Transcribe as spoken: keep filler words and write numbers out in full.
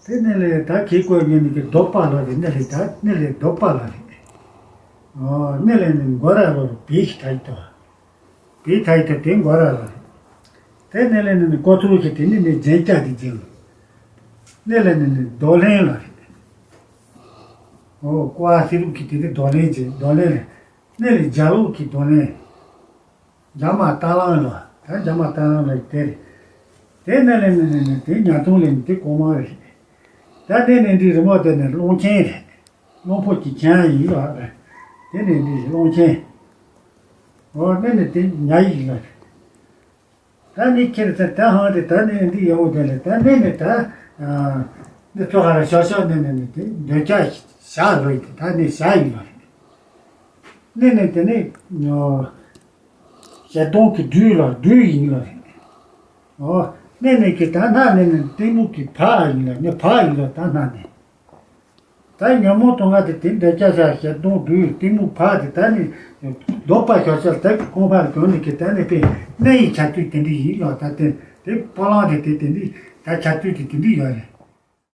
དེ་ནས་ལས་ད་ཁེ་ཀོ་ཉན་ནི་གི་ལྡོག་པ་ལ་རེད། ནས་ལས་ད་ནས་ལས་ལྡོག་པ་ལ་རེད། ཨོ་ནས་ལས་ནི་མགོ་ར་ལ་རེད། བེ་ཞིག་ཐ་ཡི་ཏོ། བེ་ཐ་ཡི་ཏོ་དེ་མགོ་ར་ལ་རེད། དེ་ནས་ལས་ནི་ནི་ཀོ་ཐུ་རུ་ཞིག་དེ་ནི་ནི་རྒྱན་སྐྱ་དེ་རྒྱན་ལ། ནས་ལས་ནི་ནི་རྡོ་ལེན་ལ་རེད། ཨོ་ཀོ་ཨ་སི་རུ་ཞིག་དེ་ནི་རྡོ་ལེན་རྒྱན་རྡོ་ལེན་རེད། ནས་ལས་རྒྱ་ལོག་གི་རྡོ་ལེན། རྒྱ་མ་ཏ་ལང་ལ། ད་རྒྱ་མ་ཏ་ལང་ལ་དེ་རེད། དེ་ནས་ལས་ནས་ནས་ནས་དེ་ཉ་ཐུང་ལས་ནས་དེ་གོང་མ་རེད། ད་ནས་ནས་འདི་རི་མོ་དེ་ནས་གླང་ཆེན་རེད། གླང་པོ་ཆེ་ཆེན་ཡིན་ལ་རེད། དེ་ནས་འདི་གླང་ཆེན། འོ་ནས་ནས་དེ་ཉ་ཡིན་ལ་རེད། ད་ནི་ཁྱེར་ཚེ་ད་ཧང་དེ་ད་ནི་འདི་ཡོང་དེ་ལས་ད་ནི་ནི་ད་འདི་ཚོ་ཧ་ར་ཤ་ཤ་ནི་ནི་ནི་དེ་འདོད་ཆགས་བྱ་རོ་ཡི་དེ་ད་ནི་བྱ་ཡིན་ལ་རེད། ནི་ནི་དེ་ནི་ཞལ་གདོང་གི་སྦྲུལ་ལ་སྦྲུལ་ཡིན་ལ་རེད། ཨོ་ནི་ནི་གི་ད་ན་ནི་ནི་གཏི་མུག་གི་བག་ཡིན་ལ་ནི་བག་ཡིན་ལ་ད་ན་ནི། ད་ཉོན་མོངས་དུག་ལྔ་དེ་དེ་འདོད་ཆགས་བྱ་ཞལ་གདོང་སྦྲུལ་གཏི་མུག་བག་དེ་ད་ནི་ལྡོག་པ་ཞོག་ཤར་ད་གི་ཁོང་ཕར་གྱོན་ནི་གི་ད་ནི་པའི་གནས་ཡི་ཆ་དུས་དེ་འདྲི་ཡིན་ལ་ད་དེ་དེ་སྤོ་ལངས་དེ་དེ་དེ་འདྲི་ད་ཆ་དུས་དེ་དེ་འདྲི་ཡོད་རེད།